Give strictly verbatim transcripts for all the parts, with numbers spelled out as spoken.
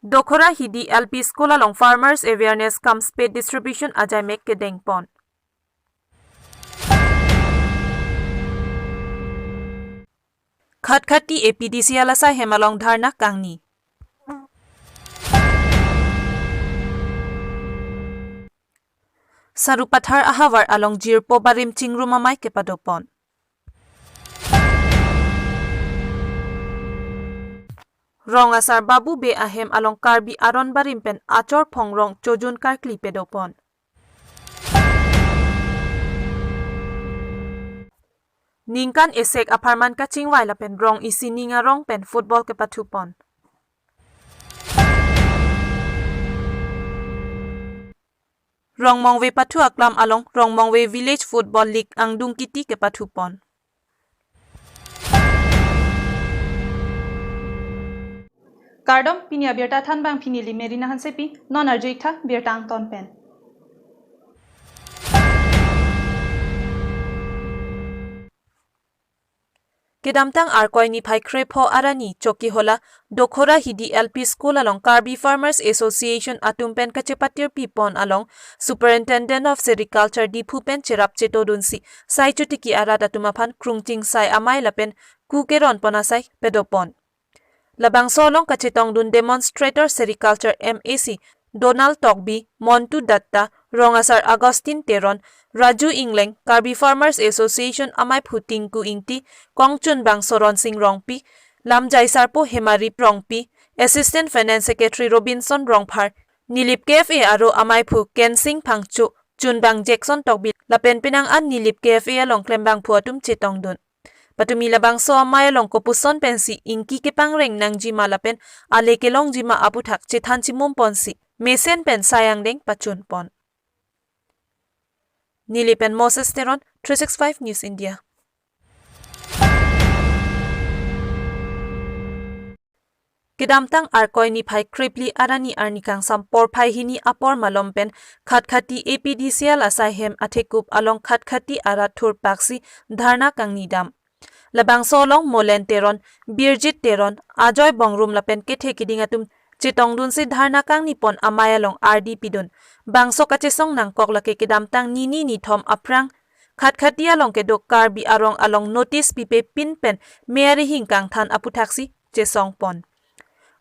Dokhora Hidi L P School along Farmers Awareness cum Spade Distribution ajaimek kedengpon. Khatkhati A P D C L asai hem along dharna kangni. Sarupathar ahavar along jirpo barim chingrum amei kepadopon. Rong asar Babu Bey ahem along Karbi aron barim pen achor phongrong chojun karkli pedopon. Ningkan esek apharman kachingvai lapen rong isi ning arong pen football kepathupon. Rongmongve pathu aklam along Rongmongve Village Football League angdung kiti kepathupon. Kardom, pini abirta thanbang pini Limeri Nahan Sepi, non arju-iktha birta angton pen. Kedamtang Arkoi niphai krepho arni Chokihola Dokhora Hidi L P School along Karbi Farmers Association atum pen kachepatirpipon along Superintendent of Sericulture Diphu pen cherap chetodunsi sai chotiki arat atum aphan krungching sai amei lapen ku keronpon asai pedopon. Labangso along kachetongdun demonstrator Sericulture M A C Donald Tokbi, Montu Datta, Rong asar Augustine Teron, Raju Ingleng, Karbi Farmers Association ameiphu Tinku Ingti, kongchunbang Soron Sing Rongpi, lamjai sarpo Hemari Rongpi, Assistant Finance Secretary Robinson Rongphar, Nilip K F A aro ameiphu Kensing Phangcho, chunbang Jackson Tokbi lapen penang an Nilip K F A along klembangphu atum chetongdun. Patumi labangso amei along kopuson pensi ingki kepangreng nangjima lapen ale kelongjima aputhak chethan chimumponsi mesen pen sai angdeng pachunpon. Nilip pen Moses Teron, three six five News India. Kedamtang Arkoi niphai krepli arni arni kangsam porphai hini apor malom pen Khatkhati A P D C L asai hem athekup along Khatkhati arat thurpaksi dharna kangni dam. Labangso along Molen Teron, Birjit Teron, Ajoy Bongrum lapen kethe kiding atum chetongdunsi dharna kangnipon amei along ardi pidun. Bangso kachesong nangkok lake kedamtang nini nithom aphrang Khatkhati along kedo Karbi arong along notice pipe pin pen me arihing kangthan aputhaksi chesongpon.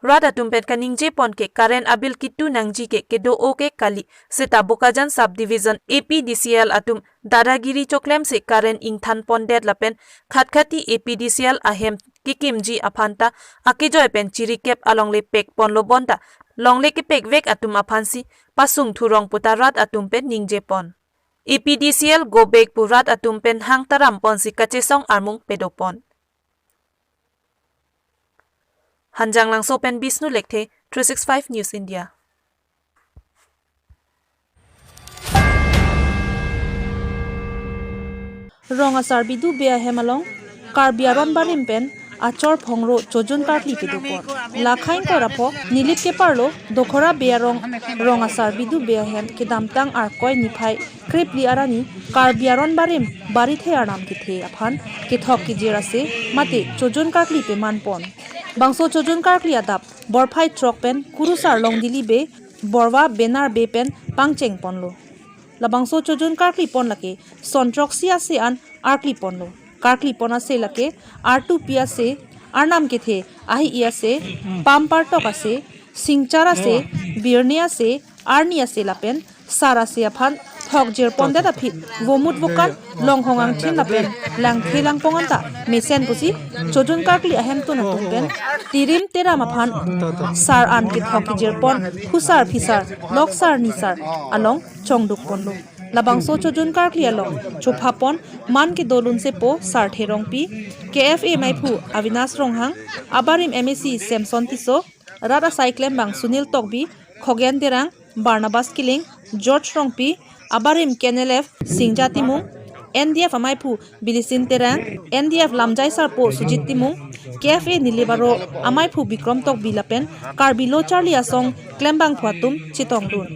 Rat atum pen kaningjepon ke current abill kitu nangji ke kedo-o ke kali, seta Bokajan Subdivision A P D C L atum dadagiri choklemsi current ingthanpondet lapen Khatkhati A P D C L ahem kikimji aphanta akejoi pen chirikep alongle pekponlo bonta longle kepekvek atum aphansi pasung thurong puta rat atum pen ningjepon. A P D C L go back pu rat atum pen hang taramponsi kachesong armung pedopon. Hanjanglangso pen Bisnu Lekthe, three six five News India. Rong asar Bidu Bey ahem along Karbi aron barim pen achor phongro chojun karkli pedopon. Lakhain korapho Nilip keparlo Dokhora Bey arong Rong asar Bidu Bey ahem kedamtang Arkoi niphai krepli arni Karbi aron barim barithe arnam kethe aphan kethok kejir ase mate chojun karkli pemanpon. Bangso chojun karkli adap borphai throk pen kurusar Longdili Bey, borva Benar Bey pen pangchengponlo. Labangso chojun karklipon lake son throksi ase an arkliponlo. Karklipon ase lake artupi ase, arnam kethe ahi-i ase, pam partok ase, singchar ase, birne ase, arni ase lapen sar ase aphan thokjirpondet aphi vomut vokan longhong angthin lapen langthe langpong anta mesen pusi chojun karkli ahemtun atum pen tirim teram aphan sar an kethok kejirpon husar phisar loksar nisar along chongdukponlo. Labangso chojun karkli along chophapon man kedolunsepo Sarthe Rongpi, K F A meiphu Avinash Ronghang, abarim M A C Samson Tisso, rat asai klembang Sunil Tokbi, Khogen Terang, Barnabas Killing, George Rongpi, abarim K N L F Singja Timung, N D F amaiphu Bilisin Terang, N D F lamjai sarpo Sujit Timung, K F A Nilip aro amaiphu Bikrom Tokbi lapen Karbi Lo Charli Asong klembangphu atum chetongdun.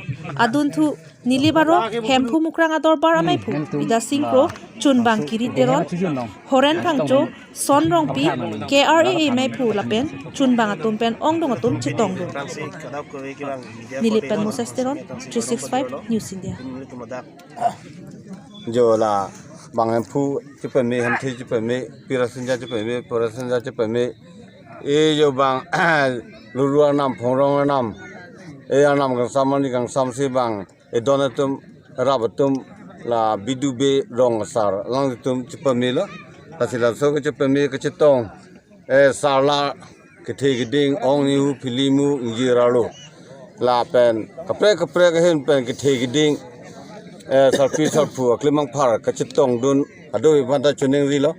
Adunthu Nilip aro Hemphu Mukrang adorbar amaiphu Bidya Sing Kro, Chunbang Kiri Teron, Horen Phangcho, Son Rongpi, K R A A amaiphu lapen Chunbang atum pen ongdung atum chetongdun. Nilip pen Moses Teron, three six five News India. Jo la bang hemphu chepame, hemthe chepame, pirasinja chepame, pirasinja chepame. E jo bang luru arnam, phongrong arnam, e arnam kangsam, arni kangsam si bang e don atum, rap atum, la Bidu Be Rong asar alanglitum chepamelo. Lasi laso kechepame kechetong, e sarla kethe keding, ong nihu, philimu, ingjir arlo, lapen kaprek kaprek ahin pen kethe keding, e sarpi sarpo aklemangphar kachetongdun ado iphanta choningrilo.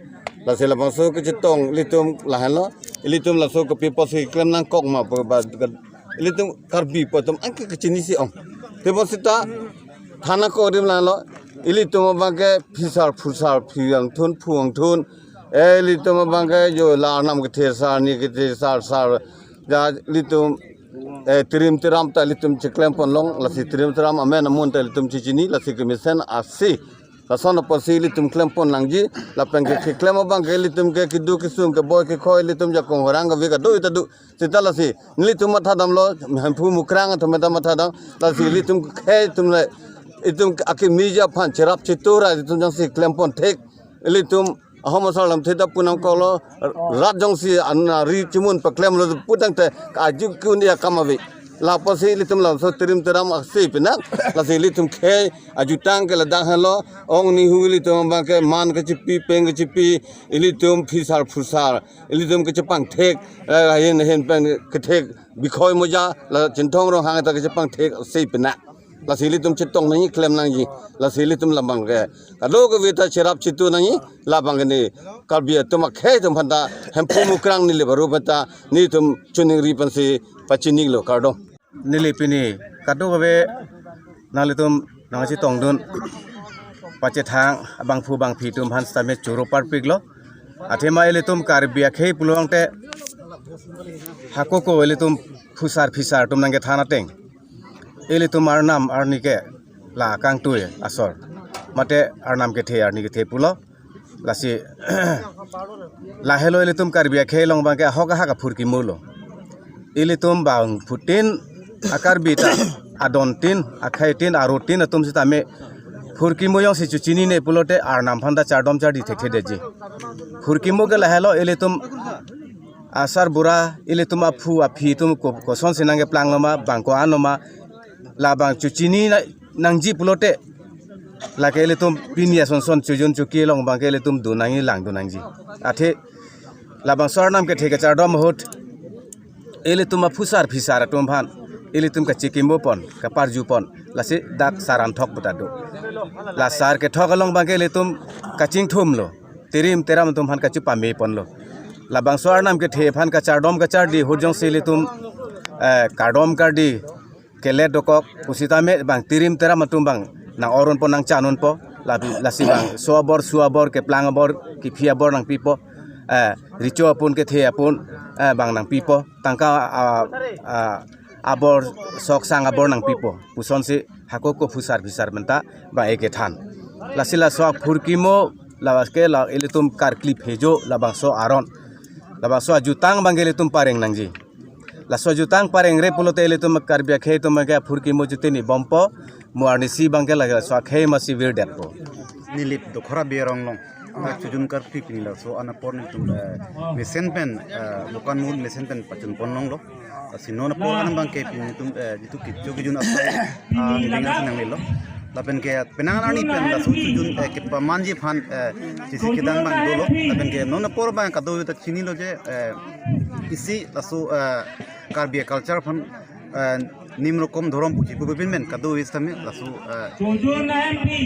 Lasi labangso kechetong ilitum lahenlo, ilitum laso kopi apotsi klem nangkok ma pu ba, ilitum Karbi pu atum anke kachinisi ong. Tebon seta thana kodim lahenlo, ilitum abangke phisar phusar, phi angthun phu angthun, e ilitum abangke jo la arnam kethe sar, ni kethe sar sar, ja ilitum, e, tirim tiram ta ilitum cheklem ponlong, lasi tirim tiram amen amun ta ilitum chechini, lasi kemesen asi. Lason apotsi ilitum klem pon nangji, lapen ke keklem abangke ilitum ke keduk kesung, keboi kekhoi, ilitum jakong horang kave kado ita do. Seta lasi nelitum mathadamlo, Hemphu Mukrang atum ta mathadam, lasi ilitum khei atum le, itum akimi aphan cherap chetu ra ilitum jongsi klem pon thek, ilitum ahom asar lamthe ta pu nangkoklo, rat jongsi an ari chimun paklemlo pu tangte aju kun ya kam ave. La apotsi ilitum laso tirim tiram asi pinak, lasi ilitum khei ajutang ke ladak henlo, ong nihu ilitum abangke man kachipi, peng kachipi, ilitum phisar phusar, ilitum kachepangthek, e, ahin ahin pen kethek, bikhoi moja, la Chinthong Ronghang ta kachepangthek asi pinak. Lasi ilitum chetong nangji, klem nangji. Lasi ilitum labangke kado kave ta cherap chetu nangji, labangke ni Karbi atum akhei atum aphanta Hemphu Mukrang Nilip aro aphanta nelitum choningri pensi pachinilo, kardom. Neli pini kado kave nanglitum nangchetongdun pachethang abangphu bangphi atum aphan sitame choro parpiklo. Athema ilitum Karbi akhei pulo tangte, hako ko ilitum phusar phisar atum nangkethan ateng, ilitum arnam arni ke la kangtui asor, mate arnam kethe arni kethe pulo. Lasi lahelo ilitum Karbi akhei along abangke ahok ahak aphurkimo lo. Ilitum bangphutin a-Karbi ta, adontin, akheitin, arutin atum sitame phurkimo jongsi chechinine pulote arnam aphanta chardom chardi thekthedetji. Phurkimo ke lahelo, ilitum asarbura, ilitum aphu aphi atum ko-, kosonsi nangkeplangloma, bang ko-anloma, labang chechini na-, nangji pulote, lake ilitum pini asonson chojun choki along abangke ilitum dun nangji, langdun nangji. Athe labangso arnam kethe kachardom ahut ilitum aphusar phisar atum aphan ilitum kachekimo pon, kaparju pon, lasi dak sar anthok puta do. La sar kethok along abangke ilitum kachingthumlo, tirim tiram atum aphan kachepame ponlo. Labangso arnam kethe aphan kachardom kachardi ahut jongsi ilitum, eh, kardom kardi kelet dokok pusitame bang tirim tiram atum bang nang-orunpo, nangchanunpo, labi lasi bangso abor, su abor, keplang abor, kephi abor nangpipo, eh, recho apun, kethe apun, eh, bang nangpipo, tangka, ah, ah, abor, sok sang abor nangpipo pusonsi hako ko phusar phisar menta bang ekethan. Lasi laso aphurkimo, labaske la ilitum karkli phejo labangso aron, labangso ajutang abangke ilitum pareng nangji. Laso ajutang parengre pulote ilitum Karbi akhei atum abangke aphurkimo jutini bompo, mo arnisi abangke lake laso akhei masi virdetpo. Nilip Dokhora Be Rong along, ah, chojun karkli pini laso an apor nelitum, eh, mesen pen, eh, dokan mul mesen pen pachun ponlonglo. Lasi non apor an abangke pini nelitum, eh, jitu kecho kejun asai, ah, ningan si nanglelo. Lapen ke penang arni pen laso chojun, eh, kepamanji aphan, eh, chisi kedang abang dolo. Lapen ke non apor abang kado ta chinilo je, eh, isi laso, eh, Karbi culture aphan, eh, nim rokom dhorom puji pu pin men kado vis tame laso, eh,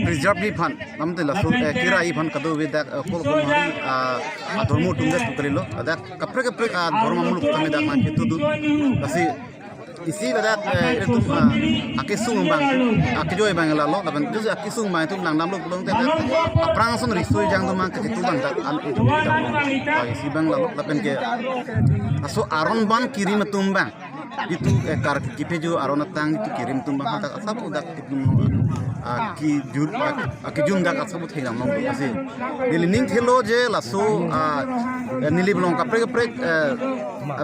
preserve ji aphan, namte laso, eh, kira ji aphan kado vis dak, eh, kol kol hari, ah, adhormo atum dak tu kalilo, dak kaprek kaprek, ah, dhorom amuluk tame dak nangketudun. Lasi Isi ladak, eh, itum, ah, akesung abang, akejoi abang lalo, lapen itu akesung abang itum nangdamlo pulote, aphrang ason riso ejang atum abang kechitu abang dak an itum, ah, isi abang lalo, lapen ke laso aron abang kerim atum abang. Itu, eh, kar kepejo aron atang itu kerim atum abang dak asap dak itum, ah, kejun, ah, kejun dak asap thengdam long asi. Neli ning thelo je laso, ah, eh, neli along kaprek kaprek, eh,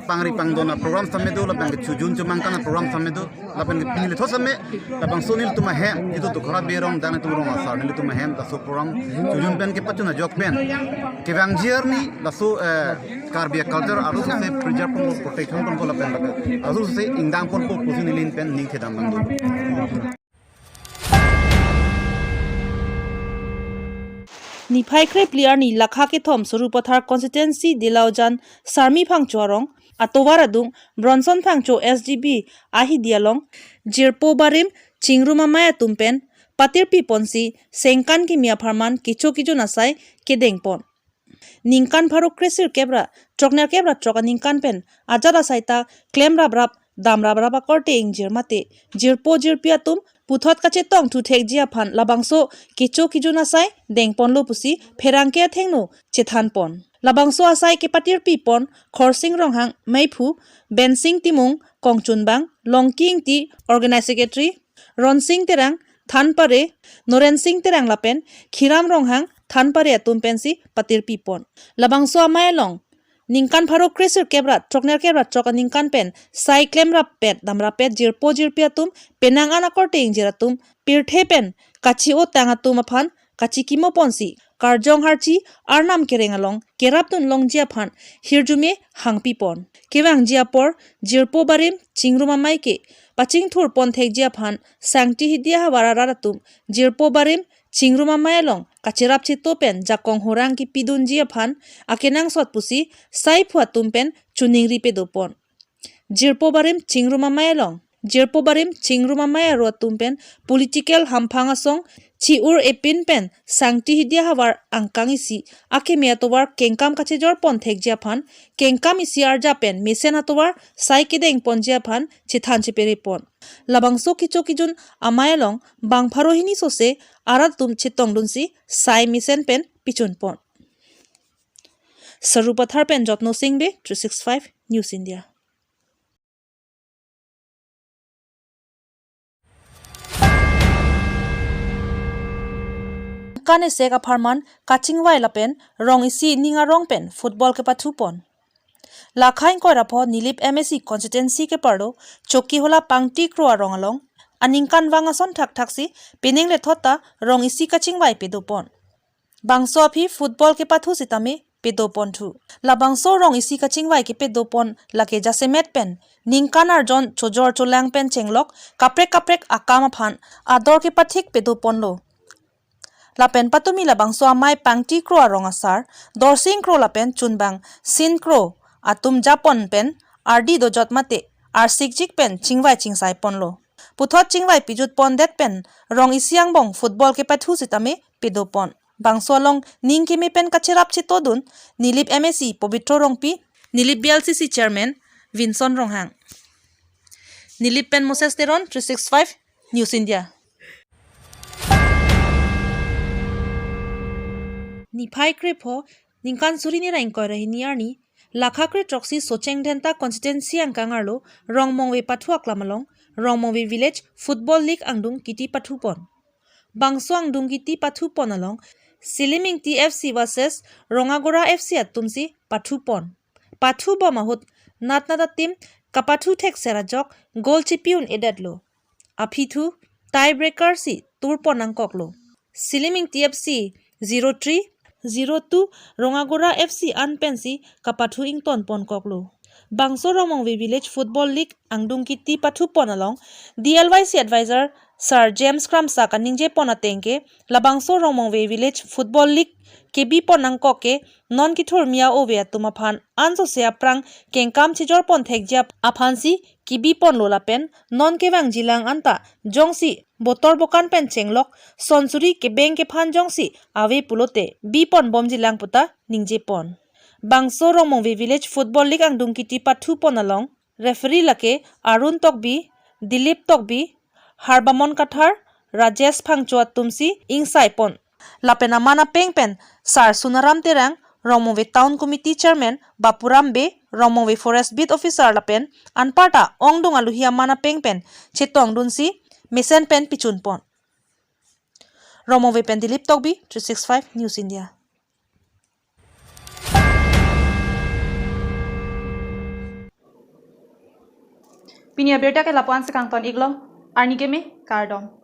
pangri pangdon a-program sitame do, lapen kechojun chomangkan a-program sitame do, lapen neli thositame, labangso nelitum ahem, itu Tukhara Bey rong, dak nelitum rong asar, nelitum ahem, laso program chojun pen kepachun ajok pen kevangji arni, laso, eh, Karbi culture aru sose preserve ponpo, protection ponpo lapen lapen aru sose ingdam ponpo pusi neli pen ning thedam abang do. Niphai kre phli arni Lakha kethom Sarupathar constituency Dilaujan Sarmi Phangcho arong atovar adung Bronson Phangcho S G B ahidi along jirpo barim chingrum amei atum pen patirpi ponsi sengkan kimi apharman kecho kejun asai kedeng pon. Ningkan pharo kre sirkep ra throknerkep ra throk aningkan pen ajat asai ta klem raprap dam raprap akorte ingjir mate jirpo jirpi atum puthot kachetong thuthekji aphan labangso kecho kejun asai deng ponlo pusi pherangke athengno chethan pon. Labangso asai kepatirpi pon Khorsing Ronghang meiphu, Bensing Timung kongchunbang, Longki Ingti organize secretary, Ronsing Terang thanpare, Norensing Terang lapen Khiram Ronghang thanpare atum pensi patirpi pon. Labangso amei along ningkan pharo kre sirkep ra throknerkep ra throk aningkan pen sai klem rappet dam rappet jirpo jirpi atum penang an akorte ingjir atum pirthe pen kachi-o tang atum aphan kachikimo ponsi karjong harchi arnam kereng along kerapdun longji aphan hirjume hangpi pon. Kevangji apor jirpo barim chingrum amei ke pachingthur pon thekji aphan sangti hidi ahavar arat atum jirpo barim chingrum amei along kacherap cheto pen jakong horang kipidunji aphan akenangsot pusi saiphu atum pen choningri pedo pon. Jirpo barim chingrum amei along, jirpo barim chingrum amei aro atum pen political hamphang asong chi-ur epin pen sangti hidi ahavar angkang isi akeme atovar kengkam kachejor pon thekji aphan, kengkam isi arja pen mesen atovar sai kedeng ponji aphan chethan chepere pon. Labangso kecho kejun amei along bang pharo hini sose arat atum chetongdunsi sai mesen pen pichun pon. Sarupathar pen Jotno Singh Bey, three six five News India. Ningkan isi apharman kachingvai lapen rong isi ning arong pen football kepathu pon. Lakha ingkoi ra pho Nilip M A C constituency keparlo Chokihola Pangti Kro arong along aningkanvang ason thakthaksi penang lethot ta rong isi kachingvai pedo pon. Bangso aphi football kepathu sitame pedo ponthu. Labangso rong isi kachingvai kepedo pon lake jasemet pen ningkan arjon chojor cholang pen chenglok kaprek kaprek akam aphan ador kepathik pedo ponlo. Lapen patumi labangso amei Pangti Kro arong asar Dorsing Kro lapen chunbang Sin Kro atum japon pen ardi dojot mate arsikjik pen chingvai chingsai ponlo. Puthot chingvai pijut pondet pen rong isi angbong football kepathu sitame pedo pon. Bangso along ning keme pen kacherap chetodun Nilip M A C Pobitro Rongpi, Nilip B L C C chairman Vinson Ronghang. Nilip pen Moses Teron, three six five News India. Niphai kre pho ningkan suri ni ra ingkoi ra hini arni Lakha kre throksi Socheng Dhenta constituency angkang arlo Rongmongve pathu aklam along Rongmongve village football league angdung kiti pathu pon. Bangso angdung kiti pathu pon along Silim Ingti F C versus Rongagora F C atumsi pathu pon. Pathu bom ahut natnat ateam kapathu thekser ajok goal chipi un-edetlo. Aphi thu tie breaker si tur pon nangkoklo. Silim Ingti F C zero three, zero two, Rongagora F C an pensi kapathu ington pon koklo. Bangso Rongmongve Village Football League angdung kiti pathu pon along D L Y C advisor Sir James Kramsa kaningje pon ateng ke labangso Rongmongve Village Football League kebi pon nangkok ke non kethur mia ove atum aphan ansose aphrang kengkam chejor pon thekji aphansi kebi ponlo lapen non kevangjilang anta jongsi botor bokan pen chenglok sonsuri kebeng kephan jongsi ave pulote bi pon bomjilang puta ningje pon. Bangso Rongmongve Village Football League angdung kiti pathu pon along Referee lake Arun Tokbi, Dilip Tokbi, Harbamon Kathar, Rajesh Phangcho atumsi ingsaipon. Lapen aman apeng pen Sar Sunaram Terang, Rongmongve Town Committee Chairman Bapuram Bey, Rongmongve Forest Beat Officer lapen anparta ongdung aluhi aman apeng pen chetongdunsi mesen pen pichunpon. Rongmongve pen Dilip Tokbi, three six five News India. Pini abirta ke lapu-an si kangton-iklo, arni keme, kardom.